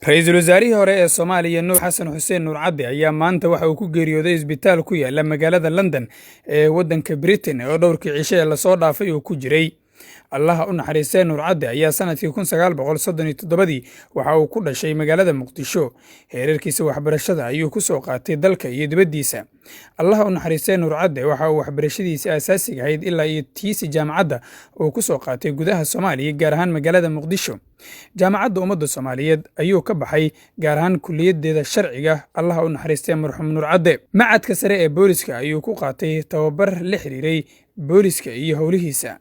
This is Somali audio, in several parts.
Ra-iisul wasaarihii hore ee Soomaaliya, Nuur Xasan Xuseen Nuur Cadde, ayaa maanta waxa uu ku geeriyooday isbitaal ku yaala magaalada London ee waddanka Britain oo dhowrkii cishe ee lasoo dhaafay uu ku jiray. Allaha u naxariistee, Nuur Cadde ayaa sanadkii 1937-dii waxa uu ku dhashay magaalada Muqdisho. Heerarkiisa waxbarashada ayuu ku soo qaatay dalka iyo dibaddiisa. Allaha u naxariistee, Nuur Cadde waxa uu waxbarashadiisa aasaasiga ahayd ilaa iyo tiisi jaamacadda uu ku soo qaatay gudaha Soomaaliya, gaar ahaan magaalada Muqdisho. Jaamacadda Ummadda Soomaaliyeed ayuu ka baxay, gaar ahaan kuliyaddeeda sharciga. Allaha u naxariistee, marxuum Nuur Cadde Macadka Sare ee Booliska ayuu ku qaatay tababar la xiriiray booliska iyo howlihiisa.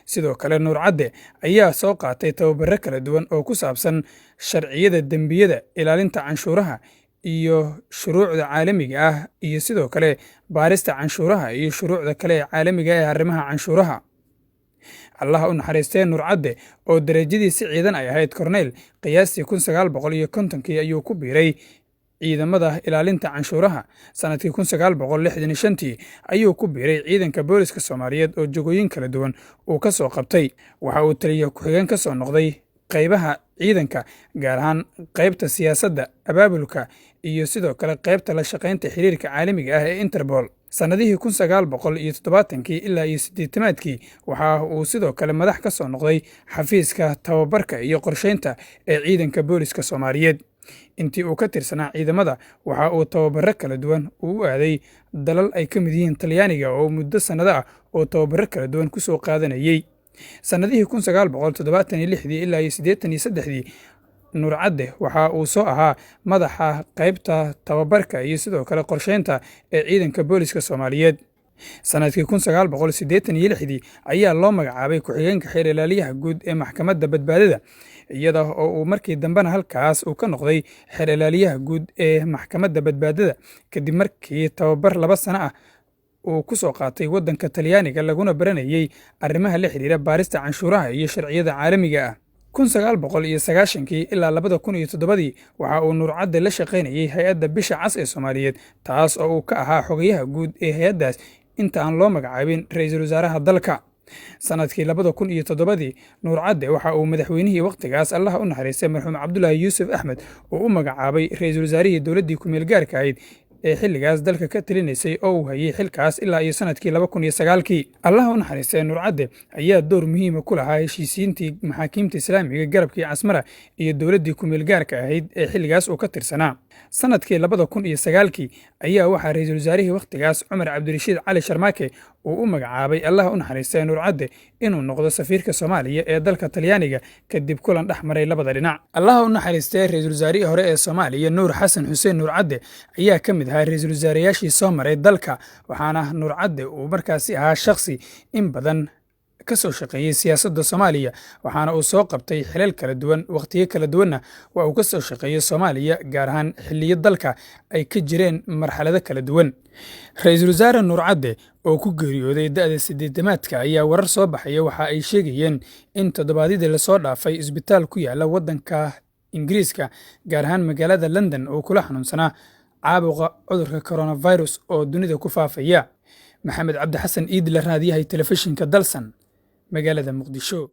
Sidoo kale, Nuur Cadde ayaa soo qaatay tababaro kala duwan oo ku saabsan sharciyada dembiyada, ilaalinta canshuuraha iyo shuruucda caalamiga ah, iyo sidoo kale baarista canshuuraha iyo shuruucda kale ee caalamiga ee arrimaha canshuuraha. Allaha u naxariistee, Nuur Cadde oo darajadiisi ciidan ay ahayd korneyl, qiyaastii 1950-kii ayuu ku biiray ciidamada ilaalinta canshuuraha. Sanadkii 1965-tii ayuu ku biiray ciidanka booliska Soomaaliyeed oo jagooyin kala duwan uu ka soo qabtay. Waxa uu taliya ku-xigeen ka soo noqday qaybaha ciidanka, gaar ahaan qaybta siyaasadda, abaabulka iyo sidoo kale qaybta la shaqaynta xiriirka caalamiga ah ee Interpol. Sannadihii 1970-kii ilaa iyo 80-aadkii waxa uu sidoo kale madax ka soo noqday xafiiska tababarka iyo qorsheynta ee ciidanka booliska Soomaaliyeed. Intii uu ka tirsanaa ciidamada, waxa uu tababaro kala duwan uu u aaday dalal ay ka mid yihiin Talyaaniga oo muddo sannado ah oo tababaro kala duwan ku soo qaadanayey. Sannadihii 1976-dii ilaa iyo 83-dii, Nuur Cadde waxa uu soo ahaa madaxa qaybta tababarka iyo sidoo kale qorsheynta ee ciidanka booliska Soomaaliyeed. Sanadkii 1986-dii ayaa loo magacaabay ku-xigeenka xeer ilaaliyaha guud ee Maxkamadda Badbaadada, iyada oo uu markii dambena halkaas uu ka noqday xeer ilaaliyaha guud ee Maxkamadda Badbaadada, kadib markii tababar 2 sano ah uu ku soo qaatay waddanka Talyaaniga, laguna baranayey arrimaha la xiriira baarista canshuuraha iyo sharciyada caalamiga ah. 1990-kii ilaa 2007-dii waxa uu Nuur Cadde la shaqaynayey hay-adda Bisha Cas ee Soomaaliyeed, taas oo uu ka ahaa xogayaha guud ee hay-addaas inta aan loo magacaabin ra-iisul wasaaraha dalka. Sanadkii 2007-dii, Nuur Cadde waxa uu madaxweynihii wakhtigaas, Allaha u naxariistay marxuum Cabdulaahi Yuusuf Axmed, uu u magacaabay ra-iisul wasaarihii dowladdii ku-meel gaarka ahayd ee xilligaas dalka ka talinaysay, oo uu hayay xilkaas ilaa iyo sanadkii 2009-kii. Allaha u naxariistay, Nuur Cadde ayaa door muhiima ku lahaa heshiisiintii maxaakiimta islaamiga, garabkii Casmara iyo dowladdii ku-meel gaarka ahayd ee xilligaas uu ka tirsanaa. Sanadkii 2009-kii ayaa waxaa ra-iisul wasaarihii wakhtigaas, Cumar Cabdirashiid Cali Sharmaake, uu u magacaabay, Allaha u naxariistay Nuur Cadde, inuu noqdo safiirka Soomaaliya ee dalka Talyaaniga, kadib kulan dhex maray labada dhinac. Allaha u naxariistee, ra-iisul wasaarihii hore ee Soomaaliya, Nuur Xasan Xuseen Nuur Cadde, ayaa ka mid ahaa ra-iisul wasaareyaashii soo maray dalka, waxaana Nuur Cadde uu markaasi ahaa shakhsi in badan ka soo shaqeeyey siyaasadda Soomaaliya, waxaana uu soo qabtay xilal kala duwan, wakhtiyo kala duwanna waa uu ka soo shaqeeyey Soomaaliya, gaar ahaan xilliyo dalka ay ka jireen marxalado kala duwan. Ra-iisul wasaare Nuur Cadde oo ku geeriyooday da'da 80-aadka ayaa warar soo baxaya waxa ay sheegayeen in toddobaadyadii lasoo dhaafay isbitaal ku yaala waddanka Ingiriiska, gaar ahaan magaalada London, oo kula xanuunsanaa caabuqa cudurka coronavirus oo dunida ku faafaya. Maxamed Cabdi Xasan Iidle, raadiyahay telefishinka Dalsan, magaalada Muqdisho.